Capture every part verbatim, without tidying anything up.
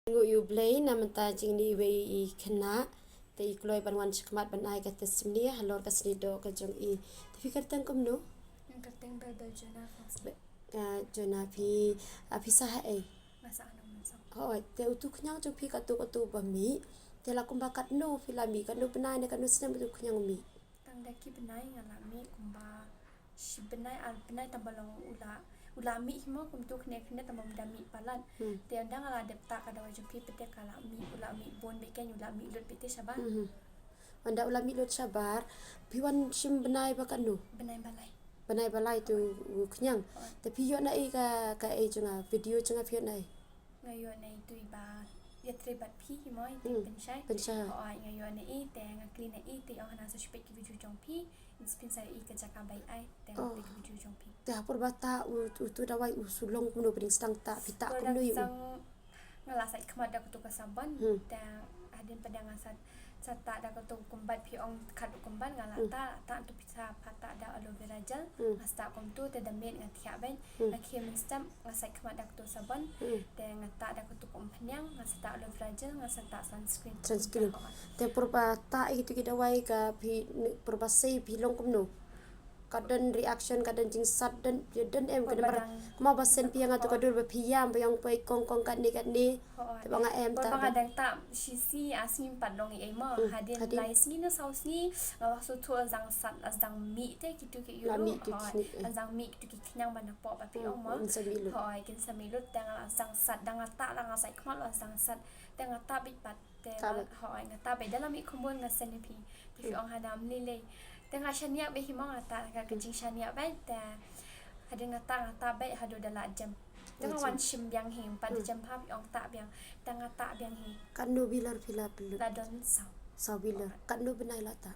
Nguh ïa u Blei namar ta jingni iwei i khynnah. Te i kloi ban wan shakhmat ban ai ka testimony halor ka snieh doh ka jong i. Te phi kyrteng kumno? Nga kyrteng Bebel Jonah Foxley. Be-, ah, Jonah phi, ah, phi sah haei? Nga sah ha Nongmynsong. Hooid, te utu khñiang jong phi katto katto ba mih. Te la kumba katno phi la mih, katno bnai ne katno snem utu khñiang u mih? Tang da ki bnai nga la mih kumba shi bnai ar bnai tang ba long u la, u la mih hi mo kumtu khyndiat khyndiat tang ba ym da mih palat. Hmm. Te ynda nga la dep tah ka dawai jong phi pat te ka la mih, u la mih bun beit kein, u la mih lut beit te shabar. Hmm. Ynda u la mih lut shabar, phi wan shim bnai ba katno? Bnai ba lai. Bnai ba lai tu u khñiang. Hooid. Te phi ïoh na i ka, kaei jong nga, video jong nga phi ïoh na i? Nga ïoh na itu iba ïatrei bad phi hi mo, itu i pynshai. Hmm, pynshai. Hooid, nga ïoh na i te nga kylli na i te i ong hana sa shu peit ki video jong phi, in sa pynshai i ka jaka ba i ai, te nga peit ki video jong phi. Te ha por ba tah u, utu dawai u shu long kumno, pdeng sdang tah phi tah kumno ïa u? Sdang nga la sait khmat da katu ka sabon, hmm, te hadien pat da nga sa, sa tah da katu kumbat phi ong khat u kumbat nga la, hmm, tah, tah tu phi sa pat tah da aloe vera gel, hmm, nga sa tah kumtu te da miet nga thiah beit, hmm, nga khie mynstep nga sait khmat da katu sabon, hmm, te nga tah da katu kum phniang, nga sa tah aloe vera gel, nga sa tah sunscreen. Sunscreen. Te por ba tah ïa kitu ki dawai ka phi, por ba sei phi long kumno? Ka don reaction, ka don jingsat, don, don em, ka don ba, kumba ba send phi ïa nga tu ka dur ba phi ïam, ba ïong poi kong kong katne katne. Hooid. Te ba nga em ta ba nga dang tah shi sngi, ar sngi pat long ei mo. Hmm. Hadien lai sngi ne saw sngi nga la shu thoh la sdang sat, la sdang mih te kitu ki ïuh. La mih tu ki khñiang, eh. La sdang mih kitu ki khñiang ba na pok ba phi ong mo. Hmm, kin sa mih lut. Hooid, kin sa mih lut, te nga la sdang sat, da nga tah la nga sait khmat la sdang sat. Te nga tah beit pat. Te nga, hooid, nga tah beit da la mih kham bun nga send ïa phi. Te phi ong hana ym lei lei. Te nga shaniah beit hi mo, nga tah ka jingshaniah beit. Te hadien nga tah, nga tah beit haduh da la jem. Te nga wan shim biang hi, ym pat da jem bha, phi ong tah biang. Te nga tah biang hi. Katno bilor phi la pynlut? La don saw. Saw bilor. Hooid. Katno bnai la tah?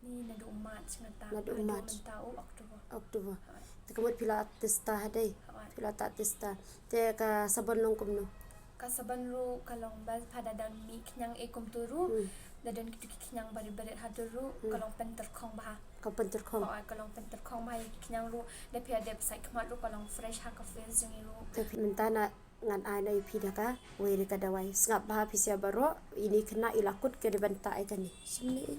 Ni naduh March nga tah. Naduh March. Mynta u October. October. Hooid. Te ka mut phi la test ta hadei. Hooid. Phi la tah test ta. Te ka sabon long kumno? Ka sabon ruh ka long ba pha da don mih khñiang ei kumtu ruh. Hmm. Da don kitu ki khñiang barit barit haduh ruh, hmm, ka long pyntyrkhong bha. Ka pyntyrkhong. Hooid, ka long pyntyrkhong bha ïa ki khñiang ruh. Da phi ïa dep sait khmat ruh ka long fresh ha ka face jong i ruh. Te phi mynta na ngan ai noh ïa phi da kawei de ka dawai. Sngap bha phi sha baroh, ine i khynnah i la kut ka dei ban tah ïa kane. Shim ne i.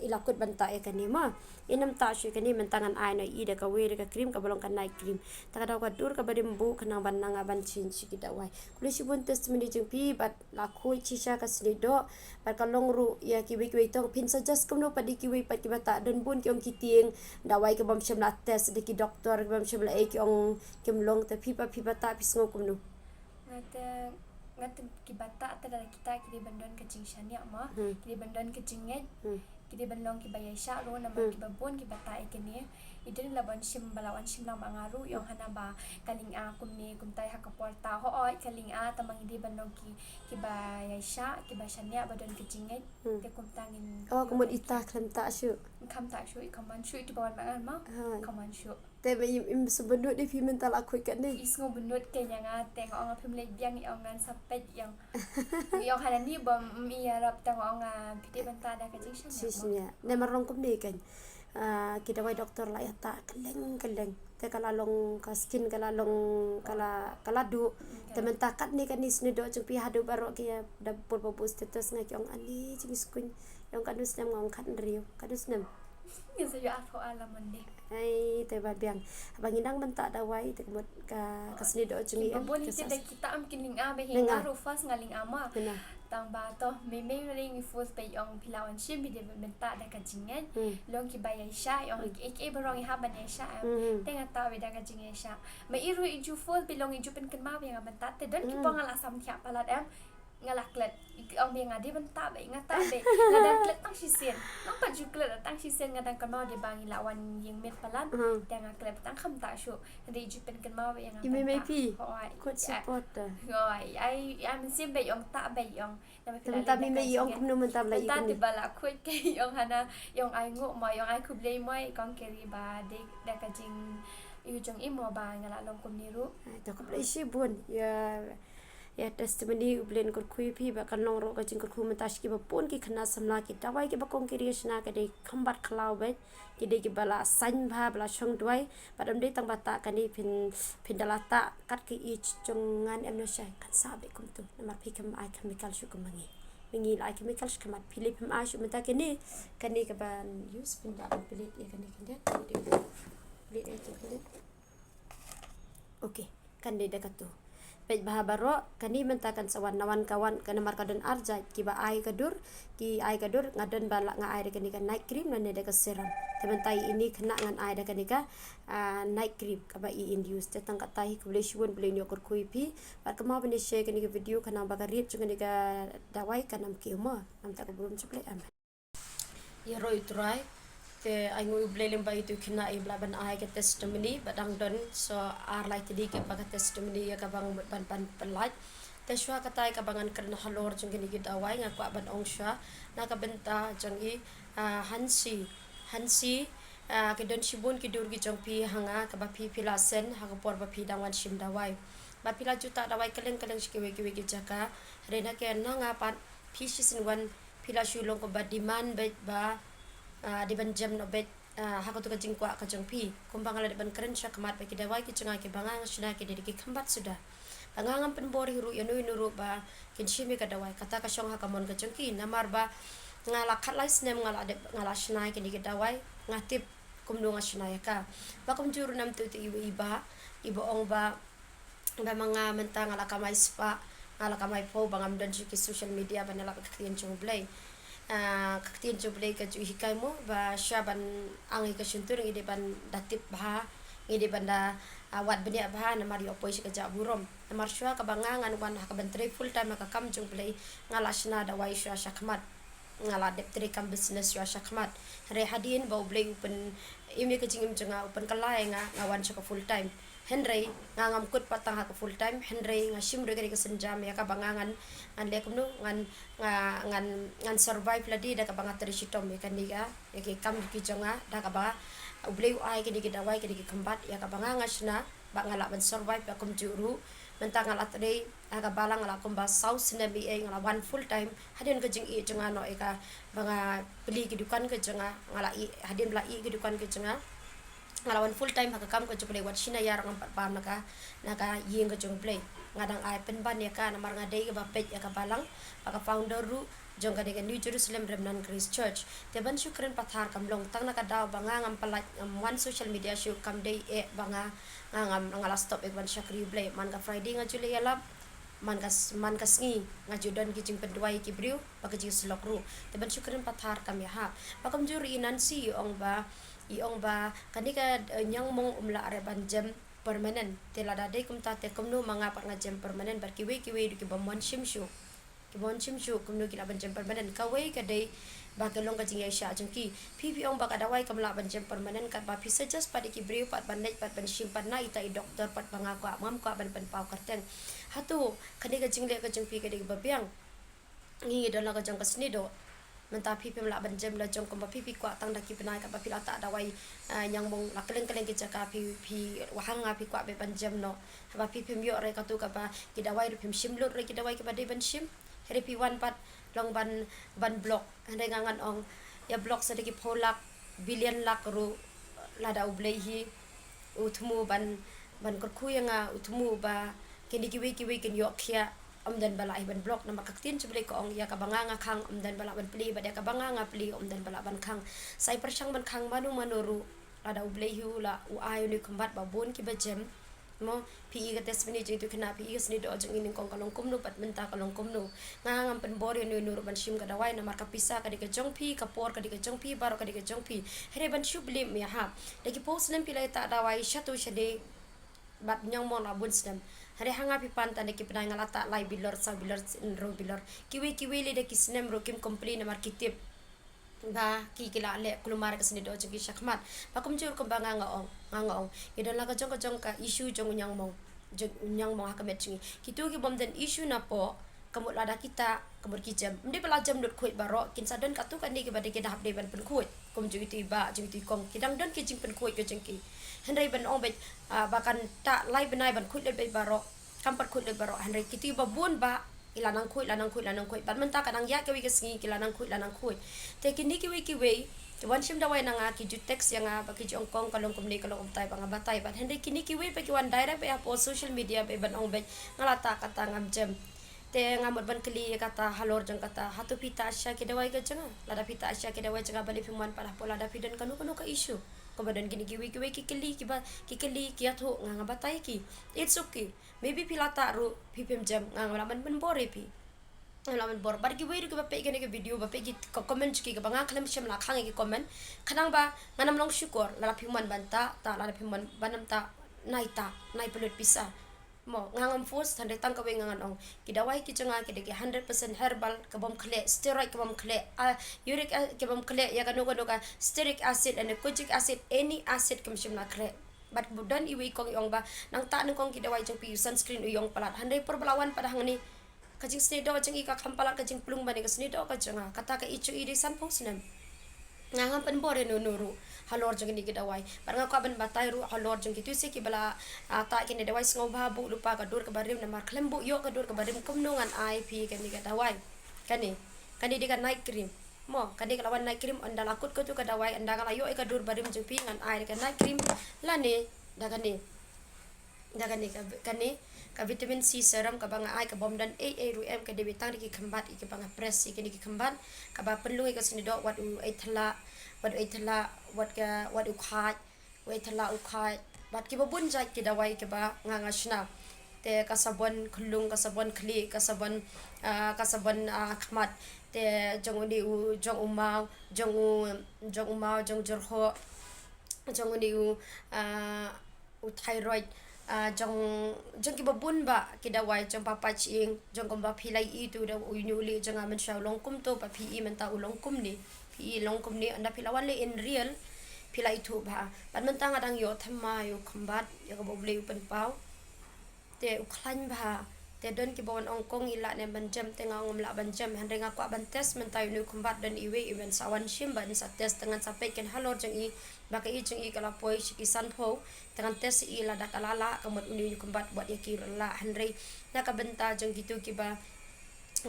I la kut ban tah ïa kane mo. Ine ym tah shuh ïa kane, mynta ngan ai noh ïa i da kawei de ka cream kaba long ka night cream. Ta ka daw ka dur kaba rim buh khnang ban nang ban change ki dawai. Khublei shibun testimony jong phi bad la khuid shisha ka snieh doh. Bad ka long ruh ïa kiwei kiwei tong, phin suggest kumno pat ïa kiwei pat kiba tah, don bun ki ong ki tieng dawai ki bym shym la test da ki doktor, ki bym shym la ei, ki ong kim long, te phi pat, phi pat tah phi sngew kumno? Nga te, nga te kiba tah te lada ki tah ki dei ban don ka jingshaniah mo, hmm, ki dei ban don ka jingngeit, hmm, ki dei ban long kiba ïaishah ruh namar, hmm, kiba bun kiba tah ïa kine. I dei la ban shim, ba la wan shim lang ba nga ruh, i ong hana ba ka linga kumne kumtai ha ka por ta. Hooid ka linga, tangba ngi dei ban long ki, kiba ïaishah, kiba shaniah, ba don ka jingngeit. Hmm. Te kumta ngin. Oh, ka mut ita khlem tah shuh. Kham tah shuh, i kham wan shuh, itu ba wan ba ngan mo. Hooid. Kham wan shuh. Te ba im, im sngewbynnud ïa phi mynta la khuid katne? I sngewbynnud kein ïa nga, te nga ong phim leit biang, i ong ngan sa peit, i ong. I ong hana ni bym ïarap, te nga ong, ah, phi dei ban tah da ka jingshaniah mo. Jingshaniah. Ne mar long kumne kein. Ah, ki dawai doktor la ïa tah kylleng kylleng. Te ka la long ka skin ka la long ka la, ka la duh. Te mynta katne kane snieh doh jong phi haduh baroh ki da put ba buh status nga ki ong ani jingskun. Ong katno snem nga ong khathynriew. Katno snem? Nga sa ïoh arphew ar la Monday. Ai te ba biang. Haba ngi dang mynta dawai te ka mut ka, ka snieh doh jong ngi em. Ba bun hi te da kita am kin linga ba hi nga ruh first nga linga ma. Tang ba to mei mei ring i first ba i ong phi la wan shim phi dei ban tah da ka jingngeit. Hmm. Long kiba ïaishah i ong kiei kiei baroh ngi hap ban ïaishah em. Hmm. Te nga tah beit da ka jingïaishah. Ma i ruh i ju first ba i long i ju pynkynmaw ba nga ban tah te don ki por nga la sam thiah palat em. Nga la klet. I ong ba nga dei ban tah beit, nga tah beit. Nga dang klet tang shisien. Nga pat ju klet tang shisien nga dang kynmaw dei ba ngi la wan ïing miet palat. Hmm. Te nga klet tang kham tah shuh. Nga dei ju pynkynmaw ba nga ban tah. I mei mei phi. Hooid. Good supporter. Hooid. Ai, ai mynsiem ba i ong tah ba i ong. Te mynta mei mei i ong kumno mynta ba la i ong kumno? Mynta te ba la khuid ke i ong hana, i ong ai nguh mo, i ong ai khublei mo, i kong Keri ba dei da ka jingïoh jong i mo ba nga la long kumne ruh. Ai, to khublei shibun. Ïa, Ïa testimony U Blei un kyrkhu ïa phi, bad kan long ruh ka jingkyrkhu mynta sha kiba bun ki khynnah samla. Ki dawai kiba kong ki ri shna ka dei kham bad khlaw bad ki dei kiba la saiñ bha, ba la shong duwai. Bad ym dei tang ba tah kane, phin, phin da la tah kat ka age jong nga, em noh shai, kan sah bad kumtu. Namar phi kam ai chemical shuh kum ma ngi. Ma ngi la ai chemical sha khmat, phi leh phim ai shuh mynta kane. Kane kaban use, phin da ban plie ïa kane, kane. Plie ïa kane. Okay, kan dei da katu. Peit bha baroh, kane mynta kan sa wan, na wan ka wan, ka namar ka don ar jait, kiba ai ka dur, ki ai ka dur, nga don ba la nga ai da kane ka night cream lane da ka serum. Te mynta ïa ine i khynnah ngan ai da kane ka, ah, night cream, kaba i in use. Te tang katta hi, khublei shibun, U Blei un ïoh kyrkhu ïa phi. Bad kumba phin ïa share kane ka video, khnang ba ka rit jong kane ka dawai kan ym kiew mo. Namar ka burom jong U Blei, amen. Ïaroh ïa U Trai. Te ainguh ïa U Blei lyngba ito i khynnah iba lah ban ai ka testimony, ba dang don sa ar lai tylli kiba ka testimony ïa kaba nga mut ban, ban pyllait. Te shuwa kata ïa kaba ngan kren halor jong kine ki dawai, nga kwah ban ong shuwa na ka bynta jong i, ah, Hansi. Hansi, ah, ki don shibun ki dur ki jong phi ha nga, kaba phi, phi la send ha ka por ba phi dang wan shim dawai. Ba phi la ju tah dawai kylleng kylleng sha kiwei kiwei ki jaka. Hynrei na ka, na nga pat, phi shisien wan, phi la shu long kumba demand beit ba, ah, dei ban jem noh beit, ah, ha katu ka jingkwah ka jong phi. Kumba nga la dep ban kren sha khmat, ba ki dawai ki jong nga kiba nga nga shna ki dei ki kham bad suda. Ba nga ngam pynbor hi ruh ïa uno uno ruh ba kin shim ïa ka dawai. Kata ka shong ha ka mon ka jong ki. Namar ba nga la khatlai snem nga la dep, nga la shna kine ki dawai. Nga tip kumno nga shna ïa ka. Ba kumjuh ruh namar tu tu iba, iba, iba ong ba, ba ma nga mynta nga la kamai spah, nga la kamai phew, ba ngam don shuh ki social media ban ïalap ïa ka ktien jong U Blei. Ah, ka ktien jong U Blei ka ju hikai mo, ba shuwa ban ang ïa ka shyntur ngi dei ban da tip bha, ngi dei ban da, ah, wad bniah bha, namar ïoh poi sha ka jaka burom. Namar shuwa kaba nga ngan wan ha kaban trei full time ha ka kam jong U Blei, nga la shna dawai shuwa sha khmat. Nga la dep trei kam business shuwa sha khmat. Hynrei hadien ba U Blei u pyn-im ïa ka jingim jong nga, u pynkylla ïa nga, nga wan sha ka full time. Hynrei nga ngam kut pat tang ha ka full time, hynrei nga shim ruh ïa ka dei ka sienjam ïa kaba nga ngan, ngan leh kumno, ngan, nga, ngan, ngan survive lade da kaba nga trei shitom ïa kane ka, ïa ki kam ki jong nga, da kaba U Blei u ai kine ki dawai, kine ki kham bad, ïa kaba nga nga shna, ba nga lah ban survive, ba kumjuh ruh mynta nga la trei ha ka balang, nga la kumba saw snem ei ei, nga la wan full time. Hadien ka jingïeit jong nga noh ïa kaba nga plie ki dukan ki jong nga, nga la ïeh, hadien ba la ïeh ki dukan ki jong nga, nga la wan full time ha ka kam ka jong U Blei, wat shi na ïar ngam pat bam na ka, na ka ïing ka jong U Blei. Nga dang ai pynban ïa ka, namar nga dei kaba peit ïa ka balang, ba ka founder ruh jong ka dei ka New Jerusalem Remnant Grace Church. Te ban shu kren pathar kam long tang na ka daw ba nga ngam pyllait, ngam wan social media shuh, kam dei eh ba nga, nga ngam, nga la stop eh ban shakri U Blei. Man ka Friday nga ju leit ïalap, man ka s-, man ka sngi nga ju don ki jingpynduwai ki briew, ba ka jingsyllok ruh. Te ban shu kren pathar kam ïahap. Ba kumjuh ruh i Nansi i ong ba, i ong ba kane ka, eh, Ñiangmong um lah re ban jem permanent. Te lada dei kumta te kumno ma nga pat nga jem permanent bad kiwei kiwei ruh kiba mon shim shuh. Kiba mon shim shuh kumno ki lah ban jem permanent. Kawei ka dei ba ka long ka jingïaishah jong ki. Phi phi ong ba ka dawai kam lah ban jem permanent, katba phi suggest pat ïa ki briew pat ban leit pat ban shim pat na ita i doktor pat ba nga kwah, ngam kwah ban pynpaw kyrteng. Hato kane ka jingleh ka jong phi ka dei kaba biang? Ngi ngi don la ka jong ka snieh doh. Mynta phi phim lah ban jem la jong kumba phi phi kwah tang da ki bnai, katba phi la tah dawai, ah, Ñiangmong la kylleng kylleng ki jaka, phi, phi wahang nga phi kwah beit ban jem noh. Haba phi phim ïoh re katu kaba ki dawai ruh phim shim lut re ki dawai kiba dei ban shim. Hynrei phi wan pat long ban, ban block. Hynrei nga ngan ong, ïa block sa da ki phew lak, billion lak ruh, lada U Blei hi u thmu ban, ban kyrkhu ïa nga, u thmu ba kine kiwei kiwei kin ïoh khiah, ym don ba lah hi ban block. Namar ka ktien jong U Blei ka ong, ïa kaba nga nga khang ym don ba lah ban plie, bad ïa kaba nga nga plie ym don ba lah ban khang. Sa ïa pyrshang ban khang mano mano ruh, lada U Blei hi u la u ai une u kham bad ba bun kiba jem. Mo, phi i ka testimony jong itu i khynnah, phi i ka snieh doh jong i nyngkong ka long kumno, bad mynta ka long kumno. Nga ngam pynbor ïa uno uno ruh ban shim ka dawai, namar ka pisa ka dei ka jong phi, ka por ka dei ka jong phi, baroh ka dei ka jong phi. Hynrei ban shu blame ïahap. Da ki phew snem phi la ïa tah dawai shato shane, bad Ñiangmong la bun snem. Hynrei ha nga phi pan tang da ki bnai, nga la tah lai bilor, saw bilor, hynriew bilor. Kiwei kiwei lei da ki snem ruh kim complain namar ki tip ba ki, ki la leh kulmar ka snieh doh jong ki shakhmat. Ba kumjuh ruh kumba nga nga ong, nga nga ong, ngi don la ka jong ka jong ka issue jong u Ñiangmong, jong u Ñiangmong ha ka met jong ngi. Kitu ki bym don issue napoh, ka mut lada kita, ka mut ki jem. Ym dei ba la jem lut khuid baroh, kin sa don katu kane kiba dei ki da hap dei ban pynkhuid. Kumjuh itu i bah, jong itu i kong, ki dang don ki jingpynkhuid ka jong ki. Hynrei ban ong beit, ah, ba kan tah lai bnai ban khuid lut beit baroh. Kam pat khuid lut baroh, hynrei kito kiba bun bah ki la nang khuid, la nang khuid, la nang khuid. Bad mynta ka dang ïaid kawei ka sngi ki la nang khuid, la nang khuid. Te kine kiwei kiwei ki wan shim dawai na nga, ki ju text ïa nga ba ki ju ong kong ka long kumne, ka long kumtai, ba nga batai. Bad hynrei kine kiwei ba ki wan direct ba ïa post social media ba ban ong ba nga la tah kata ngam jem. Te nga mut ban kylli ïa kata halor jong kata, hato phi tah sha ki dawai ka jong nga? Lada phi tah sha ki dawai jong nga, balei phim wan pat hapoh lada phi don kano kano ka issue? Kumba don kine kiwei kiwei ki kylli, kiba ki kylli ki ïathuh, nga nga batai ki. It's okay. Maybe phi la tah ruh phi phim jem, nga ngam lah ban pynbor ïa phi. Ngam lah ban bor. Bad kiwei ruh kiba peit kane ka video, ba peit ki comment jong ki, kaba nga khlem shym la khang ïa ki comment. Khnang ba ngan ym long shukor, lada phim wan ban tah, tah, lada phim wan ban ym tah, nai tah, nai pynlut pisa. Mo, nga ngam force, hynrei tang kawei nga ngan ong. Ki dawai ki jong nga ki dei ki hundred percent herbal, ka bym khleh, steroid ka bym khleh, ah, uric a-, ka bym khleh ïa kano kano ka stearic acid, lane kojic acid, any acid kam shym la khleh. Bad don iwei i kong i ong ba nangta nyngkong ki dawai jong phi, u sunscreen u ïong palat. Hynrei por ba la wan pat hangne, ka jingsniew doh jong i ka kham palat ka jingpynlong ban ïa ka sniew doh ka jong nga. Kata ka age jong i dei sanphew snem. Nga ngam pynbor ïa no no ruh halor jong kine ki dawai. Bad nga kwah ban batai ruh halor jong kito sha kiba la, ah, tah kine dawai, sngewbha buh lypa ka dur kaba rim, namar khlem buh ïoh ka dur kaba rim kumno ngan ai phi kane ka dawai. Kane, kane dei ka night cream. Mo, kane ka la wan night cream, ynda la kut kato ka dawai, ynda nga la ïoh ïa ka dur barim jong phi ngan ai da ka night cream lane da kane. Da kane ka, kane ka vitamin C serum kaba nga ai, ka bym don ei ei ruh em, ka dei beit tang da ki khynbat ïa kiba nga press ïa kine ki khynbat, kaba pynlong ïa ka sniew doh, wat u ei thala, wat u ei thala, wat ka, wat u khaid, u ei thala, u khaid, bad kiba bun jait ki dawai kiba nga nga shna. Te ka sabon khyllung, ka sabon khlieh, ka sabon, ah, ka sabon, ah, khmat. Te jong une u, jong u maw, jong u, jong u maw, jong u jyrhoh, jong une u, ah, u thyroid, ah, jong, jong kiba bun bah ki dawai, jong pa pach ing, jong kumba phi la ïohi tu da u ïing u lieh jong nga mynshuwa u long kumto, ba phi ïohi mynta u long kumne, phi ïohi long kumne, ynda phi la wan leh in real phi la ithuh bha. Bad mynta nga dang ïoh thymmai ïa u khynbat ïa kaba U Blei u pynpaw. Te u khlaiñ bha. Te don kiba wan ong kong i lah ne ban jem, te nga ong ngam lah ban jem. Hynrei nga kwah ban test mynta ïa une u khynbat, don iwei i ban sa wan shim ba in sa test, te ngan sa peit ken halor jong i, ba ka age jong i ka la poi sha ki sanphew, te ngan test ïa i lada ka la lah, ka mut une u khynbat wat ïa ki ruh lah. Hynrei na ka bynta jong kito kiba,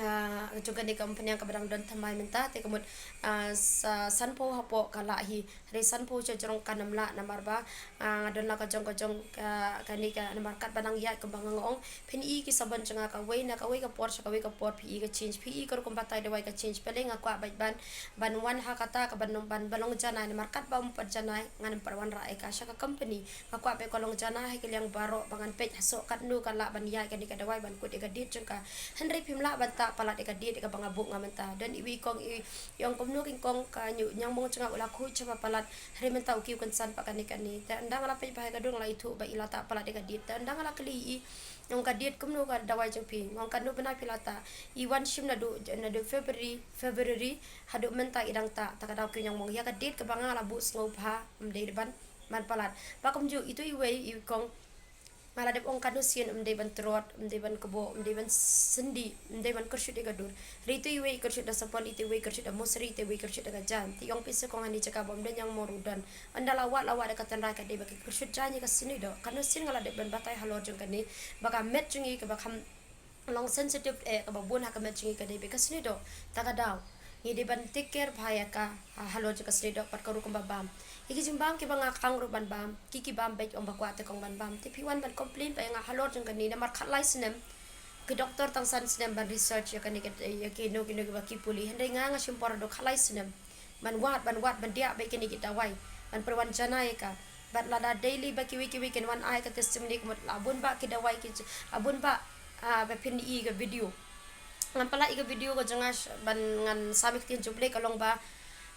ah, jong kane ka umphniang kaba dang don thymmai mynta, te ka mut, ah, sa sanphew hapoh ka lah hi. Hynrei sanphew shajrong kan ym lah namar ba, ah, nga don la ka jong ka jong ka, kane ka namar katba nang ïaid kumba nga ong. Phin ïohi ki sabon jong nga kawei na kawei ka por sha kawei ka por phi ïohi ka change, phi ïohi ka rukom batai dawai ka change. Balei nga kwah beit ban, ban wan ha kata ka ban, ban, ban long janai namar katba ym pat janai ngan ym pat wanrah ïa ka sha ka company. Nga kwah beit ka long janai ha ki liang baroh ba ngan peit hasoh katno ka lah ban ïaid kane ka dawai ban kut ïa ka date jong ka. Hynrei phim lah ban tah palat ïa ka date ïa kaba nga buh nga mynta. Don iwei i kong i ong kumno ki kong ka ñiangmong jong nga u la khuid shaba palat. Hynrei mynta u kiew kynsan pat kane kane. Te ynda nga la peit bha ïa ka dur nga la ithuh ba i la tah palat ïa ka date. Te ynda nga la kylli i, ong ka date kumno ka dawai jong phi? Nga ong katno bnai phi la tah? I wan shim naduh, naduh February, February haduh mynta i dang tah. Te ka daw kiew ñiangmong ïa ka date kaba nga la buh sngewbha ym dei ban, ban palat. Ba kumjuh ito iwei i kong, nga la dep ong katno sien ym dei ban trot, ym dei ban kboh, ym dei ban sendih, ym dei ban kyrshut ïa ka dur. Hynrei ito iwei i kyrshut da sapon, ito iwei i kyrshut da mosri, ito iwei i kyrshut da ka jaiñ. Te i ong phi sa kong ha kane ka jaka ba ym don ñiangmong ruh don. Ynda la wad la wad da ka tynrai ka dei ba ki kyrshut jaiñ ïa ka sniew doh. Katno sien nga la dep ban batai halor jong kane ba ka met jong ngi kaba kham long sensitive eh kaba bun ha ka met jong ngi ka dei beit ka sniew doh. Te ka daw ngi dei ban take care bha ïa ka, ha, halor jong ka sniew doh bad ka rukom ba bam. Ïa ki jingbam kiba nga khang ruh ban bam, ki ki bam beit, ong ba kwah te kong ban bam. Te phi wan ban complain pat ïa nga halor jong kane namar khatlai snem ki doktor tang san snem ban research ïa kane ka, ïa kino kino kiba ki pule. Hynrei nga nga shim por haduh khatlai snem ban wad, ban wad, ban diah beit kine ki dawai, ban pynwan janai ïa ka. Bad lada daily ba kiwei kiwei kin wan ai ka testimony ka mut la bun bah ki dawai ki, la bun bah, ah, ba phin ïohi ka video. Ngan pynlait ïa ka video ka jong nga sh-, ban ngan sam ïa ka ktien jong U Blei ka long ba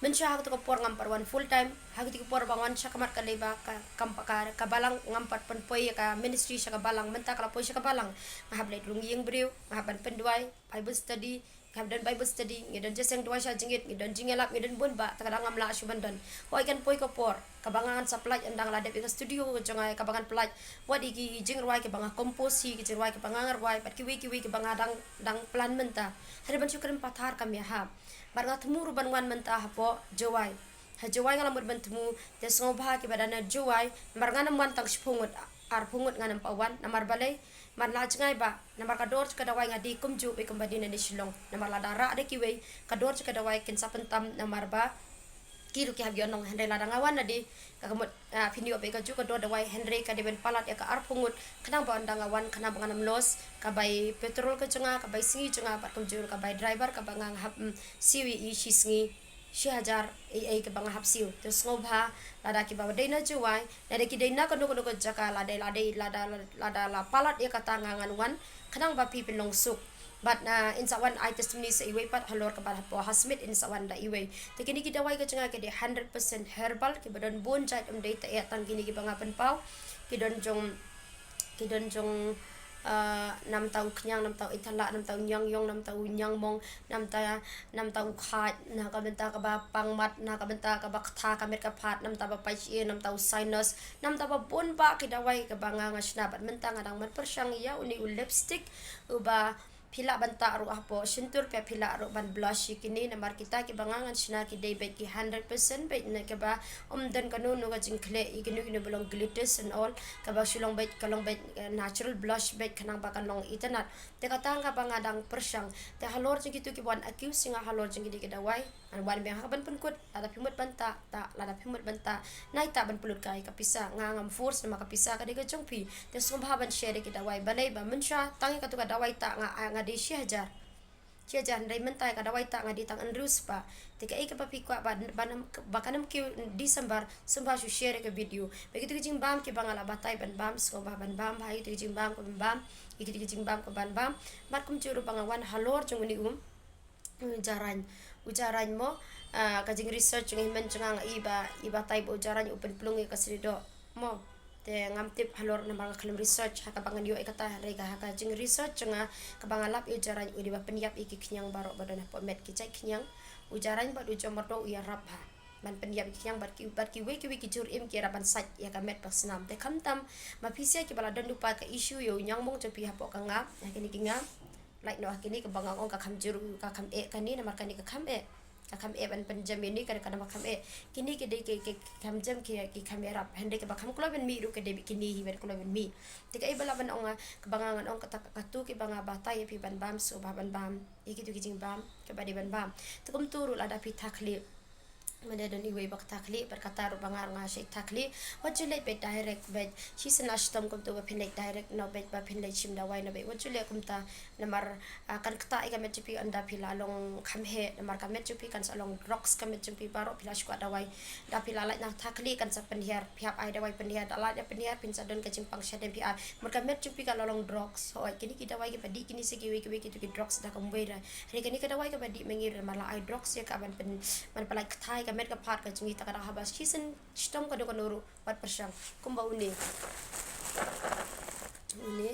mynshuwa ha kato ka por ngam pat wan full time. Ha kato ka por ba ngan wan sha khmat ka lei ba ka, kam pat ka, ka balang, ngam pat pynpoi ïa ka ministry sha ka balang. Mynta ka la poi sha ka balang, nga hap leit rung ïing briew, nga hap ban pynduwai, Bible study, Ngi hap don Bible study, ngi don jingïaseng duwai sha jingit, ngi don jingïalap, ngi don bun bah, te ka dang ngam lah shuh ban don. Hooid kan poi ka por kaba nga ngan sa pynlait, ynda nga la dep ïa ka studio ka jong nga kaba ngan pynlait wat ïa ki jingrwai kiba nga compose hi, ki jingrwai kiba nga rwai, bad kiwei kiwei kiba nga dang, dang plan mynta. Hynrei ban shu kren pathar kam ïahap. Bad nga thmu ruh ban wan mynta hapoh Jowai. Ha Jowai nga la mut ban thmu, te sngewbha kiba dang na Jowai, namar ngan ym wan tang shiphew ngut, arphew ngut ngan ym pat wan, namar balei? Man la jngai ba namar ka dor jong ka dawai nga die kumjuh bad kumba die na die Shillong. Namar lada rah da kiwei ka dor jong ka dawai kin sa pyntam namar ba ki ruh ki hap ïoh nong. Hynrei lada nga wan na die ka mut, ah, phin ïoh bad kajuh ka dor dawai hynrei ka dei ban palat ïa ka arphew ngut khnang ba ynda nga wan khnang ba ngan ym loss ka bai petrol ka jong nga, ka bai sngi jong nga bad kumjuh ruh ka bai driver kaba nga hap, mm, siew ïa i shi sngi shi hajar ei ei kaba nga hap siew. Te sngewbha lada kiba dei na Jowai, lada ki dei na kano kano ka jaka, lada, lada, lada, lada la palat ïa kata nga ngan wan khnang ba phi phin long suk. Bad, ah, in sa wan ai testimony sa iwei pat halor kaba hapoh Hasmit in sa wan da iwei. Te kine ki dawai ka jong nga ki dei hundred percent herbal kiba don bun jait, ym dei ta eh tang kine kiba nga pynpaw. Ki don jong, ki don jong, ah, namta u khñiang, namta u ithala, namta u ñiangyong, namta u ñiangmong, namta, namta u khait, na ka bynta kaba pang mat, na ka bynta kaba ktha ka met ka phad, namta ba pait shi, namta u sinus, namta ba bun bah ki dawai kaba nga nga shna bad mynta nga dang man pyrshang ïa une u lipstick uba phi lah ban tah ruh hapoh shyntur, phi, phi lah ruh ban blush ïa kine namar kita kiba nga ngan shna ki dei beit ki hundred percent beit, na kaba ym don kano kano ka jingkhleh ïa kino kino ba long glitters and all, kaba shu long beit, ka long beit, eh, natural blush beit khnang ba kan long itynnad. Te kata kaba nga dang pyrshang. Te halor jong kito kiba wan accuse ïa nga halor jong kine ki dawai, ngan wan biang ha ka ban pynkut. Lada phi mut ban tah, tah, lada phi mut ban tah, nai tah ban pynlut kai ka pisa. Nga ngam force namar ka pisa ka dei ka jong phi. Te sngewbha ban share ïa ki dawai, balei ba mynshuwa tang ïa katu ka dawai tah nga, nga die shi hajar. Shi hajar, hynrei mynta ïa ka dawai tah nga die tang hynriew spah. Te kaei kaba phi kwah ba, ba nam, ba kan ym kiew December, sngewbha shu share ïa ka video. Ba kito ki jingbam kiba nga la batai ban bam, sngewbha ban bam, ba kito ki jingbam ka ban bam, ïa kito ki jingbam ka ban bam. Bad kumjuh ruh ba nga wan halor jong une u u Jarain. U Jarain mo, ah, ka jing research jong i hynmen jong nga i ba, i batai ba u Jarain u pynplung ïa ka snieh doh mo. Te ngam tip halor namar nga khlem research ha kaba ngan ïoh ïa kata, hynrei ka ha ka jing research jong nga kaba nga lap ïa u Jarain u dei ba pynïap ïa ki khñiang baroh ba don hapoh met, ki jait khñiang. U Jarain bad u Jomordo u ïarap bha ban pynïap ïa ki khñiang bad ki, bad kiwei kiwei ki jur im ki ïarap ban sait ïa ka met ba snam. Te khamtam ma phi sha kiba la don lypa ka issue ïa u ñiangmong jong phi hapoh ka ngam, ha kine ki ngam. Lait noh ha kine kaba nga ong ka kham jur, ka kham eh kane namar kane ka kham eh. Ka kham eh ban pynjem ïa ne, ka, ka namar kham eh. Kine ki dei ki, ki kham jem ki, ki kham ïarap. Hynrei kaba kham kloi ban mih ruh ka dei kine hi ban kloi ban mih. Te kaei ba lah ban ong nga, kaba nga ngan ong kata, katu kiba nga batai ïa phi ban bam, sngewbha ban bam. Ïa kitu ki jingbam kiba dei ban bam. Te kumtu ruh lada phi tha khlieh. Mynta don iwei ba ktah khlieh bad kata ruh ba nga ruh nga shait tah khlieh. Wat ju leit beit direct beit. Shisien la shitom kumta ba phin leit direct noh beit, ba phin leit shim dawai noh beit. Wat ju leit kumta namar, ah, kan ktah ïa ka met jong phi ynda phi la long kham heh, namar ka met jong phi kan sa long drugs ka met jong phi baroh phi la shu kwah dawai. Da phi la lait na tah khlieh kan sa pynhiar, phi hap ai dawai pynhiar, da lait na pynhiar phin sa don ka jingpang shadem phi ai. Namar ka met jong phi ka la long drugs. Hooid, kine ki dawai kiba dih kine sa kiwei kiwei kitu ki drugs da kumwei da. Hynrei kane ka dawai kaba dih ma ngi ruh ma la ai drugs ïa ka ban pyn, ban pynlait kthai ka met ka phad ka jong ngi, ta ka dei haba shisien shitom kano kano ruh wat pyrshang. Kumba une. Une,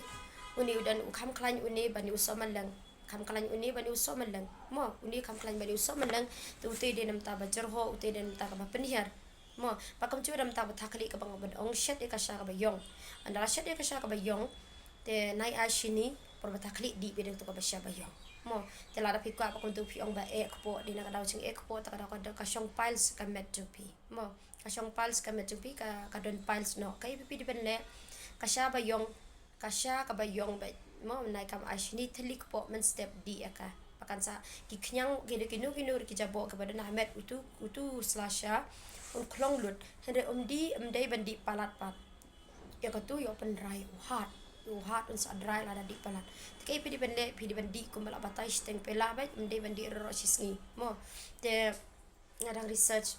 une u don u kham khlaiñ une bad une u soh mylleng. Kham khlaiñ une bad une u soh mylleng. Mo, une kham khlaiñ bad une u soh mylleng. Te ute dei namta ba jyrhoh, ute dei namta kaba pynhiar. Mo, ba kumjuh namta ba tah khlieh kaba nga ban ong shet ïa ka sha kaba ïong. Ynda la shet ïa ka sha kaba ïong, te nai ai shini, por ba tah khlieh dih beit da katu kaba sha ba ïong. Mo, te lada phi kwah ba kumtu phi ong ba eh kpoh, dei na ka daw jingeh kpoh, ta ka daw ka, ka shong piles ka met jong phi. Mo, ka shong piles ka met jong phi, ka, ka don piles noh. Kaei ba phi dei ban leh, ka sha ba ïong, ka sha kaba ïong beit. Mo, nai kam ai shini thylli kpoh mynstep dih ïa ka. Ba kan sa, ki khñiang kino kino ruh ki jaboh kiba don ha met utu, utu sla sha un khlong lut. Hynrei ym dei, ym dei ban dih palat pat. Ïa katu ïoh pynrai u hat. U hat un sa drai lada dih palat. Te kaei phi dei ban leh, phi dei ban dih kumba la batai shiteng pela beit, ym dei ban dih baroh shi sngi. Mo. Te nga dang research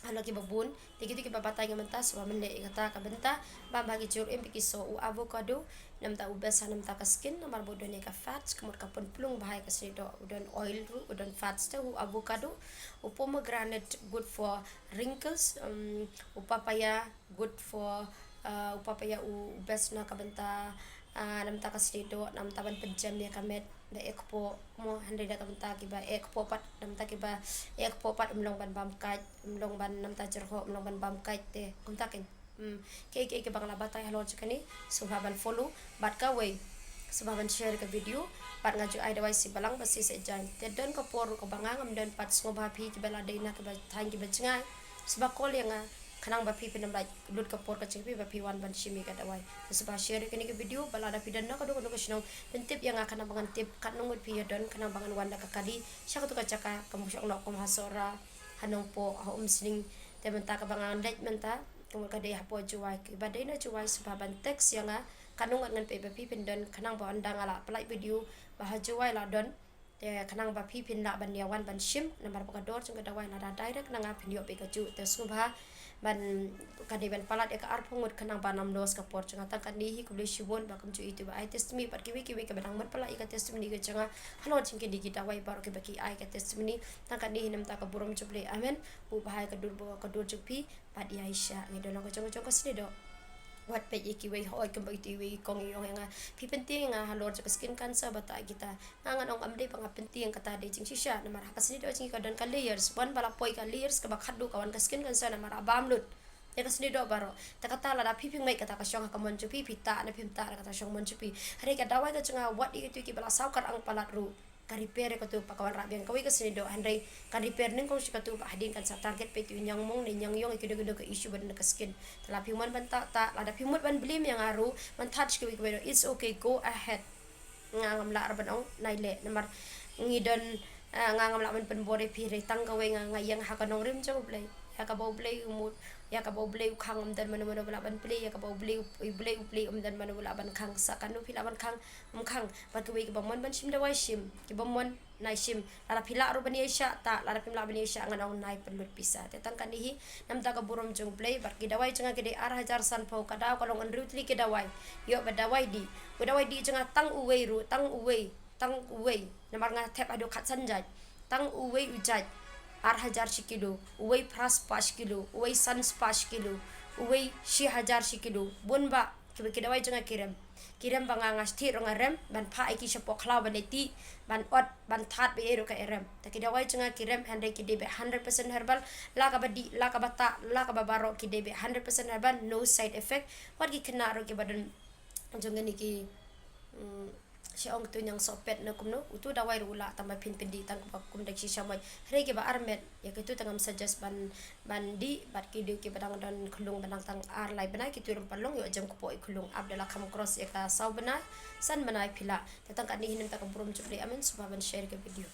halor kiba bun. Te kitu kiba batai nga mynta, sngewbha ban leh ïa kata ka bynta. Bam bha ki jur im bad ki soh, u avocado. Namta u best ha namta ka skin, namar ba u don ïa ka fats, ka mut ka pynplung bha ïa ka snieh doh, u don oil ruh, u don fats te, u avocado, u pomegranate good for wrinkles, um, u papaya good for, uh, u papaya u best na ka bynta, uh, namta ka snieh doh, namta ban pynjem ïa ka met, ba eh kpoh, mo, hynrei da ka bynta kiba eh kpoh pat, namta kiba eh kpoh pat ym long ban bam kait, ym long ban namta jyrhoh, ym long ban bam kait te, kumta kein. Hmm, kiei kiei kiba nga la batai halor jong kane, sngewbha ban follow, bad kawei, sngewbha ban share ka video, bad nga ju ai dawai shi balang bad shi seh jaiñ. Te don ka por ruh kaba nga ngam don pat, sngewbha phi kiba la dei na kiba thaiñ kiba jngai, sngewbha call ïa nga, khnang ba phi phin ym lait lut ka por ka jong phi ba phi wan ban shim ïa ka dawai. Te sngewbha share ïa kane ka video, ba lada phi don na kano kano ka shnong, phin tip ïa nga khnang ba ngan tip katno ngut phi ïa don, khnang ba ngan wan da ka kali sha kato ka jaka, kam shong noh kum ha Sohra, ha Nongpoh, ha Umsning. Te mynta kaba ngan leit mynta, kumno ka dei hapoh Jowai, kiba dei na Jowai sngewbha ban text ïa nga katno ngut ngan peit ba phi phin don, khnang ba ynda nga la pynlait video ba ha Jowai la don, te khnang ba phi phin lah ban ïa wan ban shim, namar ba ka dor jong ka dawai lada direct na nga phin ïoh beit kajuh. Te sngewbha ban, ka dei ban palat ïa ka arphew ngut khnang ba ym loss ka por jong nga. Tang katne hi, khublei shibun ba kumjuh ïa itu ba ai testimony bad kiwei kiwei kiba dang mut palat ïa ka testimony ka jong nga halor jong kine ki dawai baroh kiba ki ai ka testimony. Tang katne hi, namar ka burom jong U Blei. Amen. Buh bha ïa ka dur ba ka dur jong phi bad ïaishah. Ngi don long ka jong ka jong ka snieh doh. Wat peit ïa kiwei, hooid, kumba itu iwei i kong i ong ïa nga, phi pyntieng ïa nga halor jong ka skin cancer, bad ta kita. Nga ngan ong, ym dei ba nga pyntieng, kata dei jingshisha, namar ha ka snieh doh jong ngi ka don ka layers. Wan ba la poi ka layers kaba khatduh, ka wan ka skin cancer namar a bam lut ïa ka snieh doh baroh. Te kata lada phi phi ngeit kata ka shong ha ka mon jong phi, phi tah ne phim tah da kata shong mon jong phi. Hynrei ka dawai ka jong nga, wat ïa kitu kiba la saw kyrang palat ruh, ka repair ïa katu, ba ka wanrah biang kawei ka snieh doh, hynrei kan repair nyngkong sha katu, ba hadien kan sa target peit tu ñiangmong ne ñiangïong, ïa kino kino ka issue ba don ha ka skin. Te lada phi mon ban tah, tah, lada phi mut ban blame ïa nga ruh, ban thad sha kiwei kiwei ruh, it's okay, go ahead. Nga ngam lah ruh ban ong nai leh, namar ngi don, ah, nga ngam lah ban pynbor ïa phi, hynrei tang kawei nga, nga ïeng ha ka nongrim jong U Blei, ïa kaba U Blei u mut, ïa kaba U Blei u khang, ym don mano mano ba lah ban plie, ïa kaba U Blei u, U Blei u plie, ym don mano ba lah ban khang. Sa kano phi lah ban khang, ym khang. Bad kiwei kiba mon ban shim dawai, shim, kiba mon nai shim. Lada phi lah ruh ban ïaishah, tah, lada phim lah ban ïaishah, ngan ong nai pynlut pisa. Te tang katne hi, namar ka burom jong U Blei, bad ki dawai jong nga ki dei ar hajar sanphew, ka daw ka long hynriew tylli ki dawai. Ïoh ba dawai dih, u dawai dih jong nga tang uwei ruh, tang uwei, tang uwei, namar nga thep haduh khatsan jait. Tang uwei u jait ar hajar shi kilo, uwei phra spah shi kilo, uwei san spah shi kilo, uwei shi hajar shi kilo. Bun bah, kiba ki dawai jong nga ki rem. Ki rem ba nga, nga sthie ruh nga rem ban phah ïa ki shapoh khlaw ban leit tih, ban ot, ban thad, ba ei ruh ka rem. Te ki dawai jong nga ki rem, hynrei ki dei beit hundred percent herbal. La kaba dih, la kaba tah, la kaba baroh, ki dei beit hundred percent herbal, no side effect. Wat ki khynnah ruh kiba don jong kine ki, mm, sha ong tu ñiangsohpet ne kumno, utu dawai ruh u lah, tang ba phin pyndih tang kumba kum da ki shisha mot. Hynrei kiba armet, ïa kitu te ngam suggest ban, ban dih. Bad ki dei kiba dang don khyllung ba dang tang ar lai bnai, kitu ruh ym pat long, ïoh jem kpoh ïa khyllung, ap da la kham cross ïa ka saw bnai, san bnai phi lah. Te tang katne hi, namar ka burom jong U Blei. Amen. Sngewbha ban share ka video.